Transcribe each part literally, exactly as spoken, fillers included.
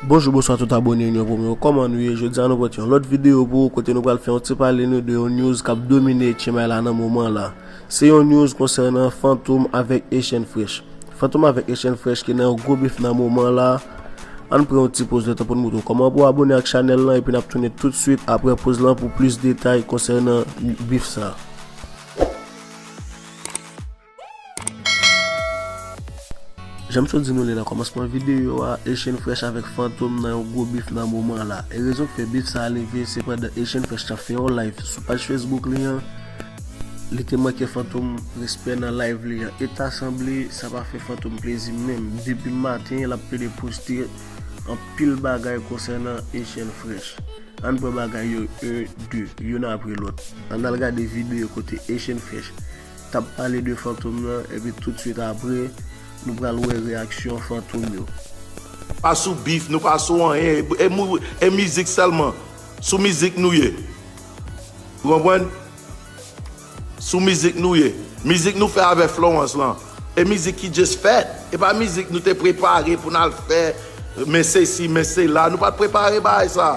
Bonjou, bonswa tout abòne Union Promio. Kòman nou ye? Jodi a nou pote yon lòt videyo pou ou kote nou pral fè yon ti pale nou de yon news k ap domine Etchenmay la nan moman la. Se yon news konsènan Fantom avèk Echenn Fresh. Fantom avèk Echenn Fresh ki nan yon gwo bif nan moman la. Ann pran yon ti poz letan pou n moutre w kòman pou w abòne ak chanèl lan epi n ap tounen toutswit apre poz lan pou plis detay konsènan bif sa. Jan m sot di nou li nan kòmansman videyo a, Echenn Fresh avèk Fantom nan yon gwo bif nan moman la. E rezon k fè bif sa a leve, se pandan Echenn Fresh t ap fè yon live sou paj Facebook li an, li te manke Fantom respè nan live li an. E ta sanble sa pa fè Fantom plezi menm. Depi maten, l ap plede poste anpil bagay konsènan Echenn Fresh. Ann pran bagay yo, en, de, youn apre lòt. Ann al gade videyo kote Echenn Fresh t ap pale de Fantom nan, epi toutswit apre, nou pral wè reyaksyon Fantom yo. Pa sou bif, nou pa sou anyen. E, e mou-, e mizik sèlman. Sou mizik nou ye. Ou konprann? Sou mizik nou ye. Mizik nou fè avè Florence lan. E mizik ki just fèt. E pa mizik nou te prepare pou n al fè, men sesi, men sela. Nou pa t prepare bagay sa.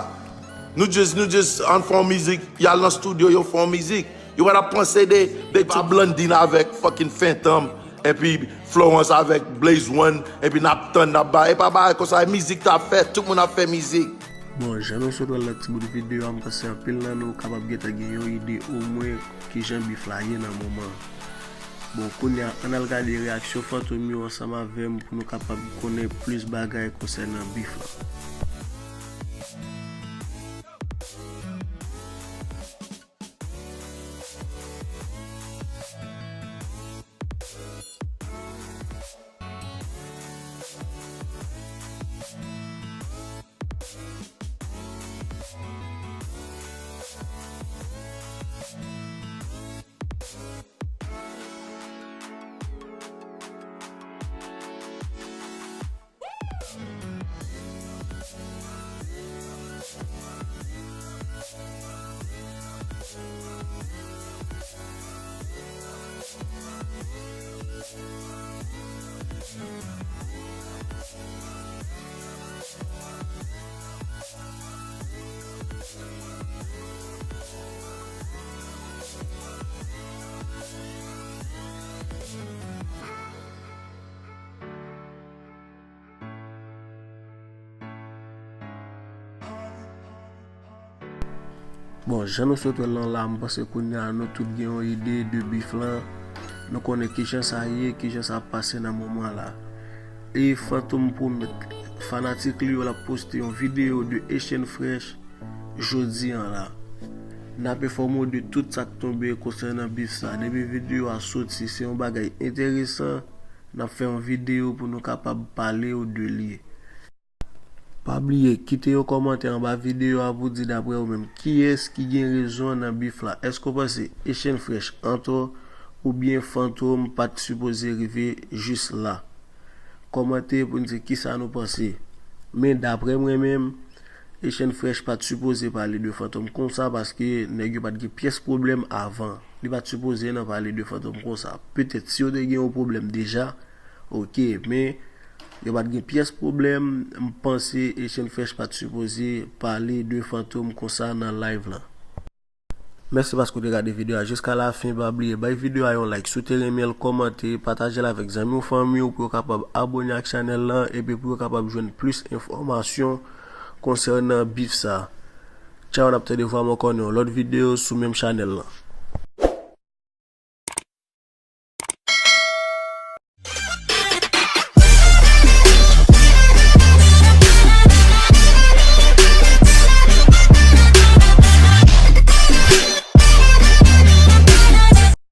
Nou just, nou just ann fè yon mizik, y al nan studio, yo fè yon mizik. Yo pa t ap panse de, de ti Blondine avèk fucking Fantom, epi Florence avèk Blaze One, epi n ap tann, n ap bay. E pa bagay konsa, mizik t ap fèt, tout moun ap fè mizik. Bon, jan nou sot wè l nan ti bout videyo a, m panse anpil nan nou kapab gentan gen yon ide omwen kijan bif la ye nan moman an. Bon, kounye a, ann al gade reyaksyon Fantom yo ansanm avè m pou nou kapab konnen plis bagay konsènan bif la. Bon, jan nou sot wè l lan la, m panse kounye a nou tout gen yon ide de bif lan. Nou konnen kijan sa ye, kijan sa ap pase nan moman la. E Fantom pwomèt fanatik li yo l ap poste yon videyo de Echenn Fresh jodi an la. N ap enfòme w de tout sa k tonbe konsènan bif sa. Depi videyo a soti, se yon bagay enteresan. N ap fè yon videyo pou nou kapab pale w de li. Pa bliye, kite yon kòmantè anba videyo a pou di daprè ou menm, kiyès ki gen rezon nan bif la? Èske w panse Echenn Fresh antò oubyen Fantom pa t sipoze rive jis la? Kòmante pou n di kisa nou panse. Men daprè mwen menm, Echenn Fresh pa t sipoze pale de Fantom konsa paske nèg yo pa t gen pyès pwoblèm avan. Li pa t sipoze nan pale de Fantom konsa. Petèt si yo te gen yon pwoblèm deja, oke, men yo pa t gen pyès pwoblèm, m panse Echenn Fresh pa t sipoze pale de Fantom konsa nan live lan. Mèsi paske w te gade videyo a jiska lafen. Pa bliye bay videyo a yon like si w te renmen l, kòmante, pataje l avèk zanmi w, fanmi w pou yo kapab abòne ak chanèl lan epi pou yo kapab jwenn plis enfòmasyon konsènan bif sa. Tchaw, n ap tande vwa m ankò nan yon lòt videyo sou menm chanèl lan.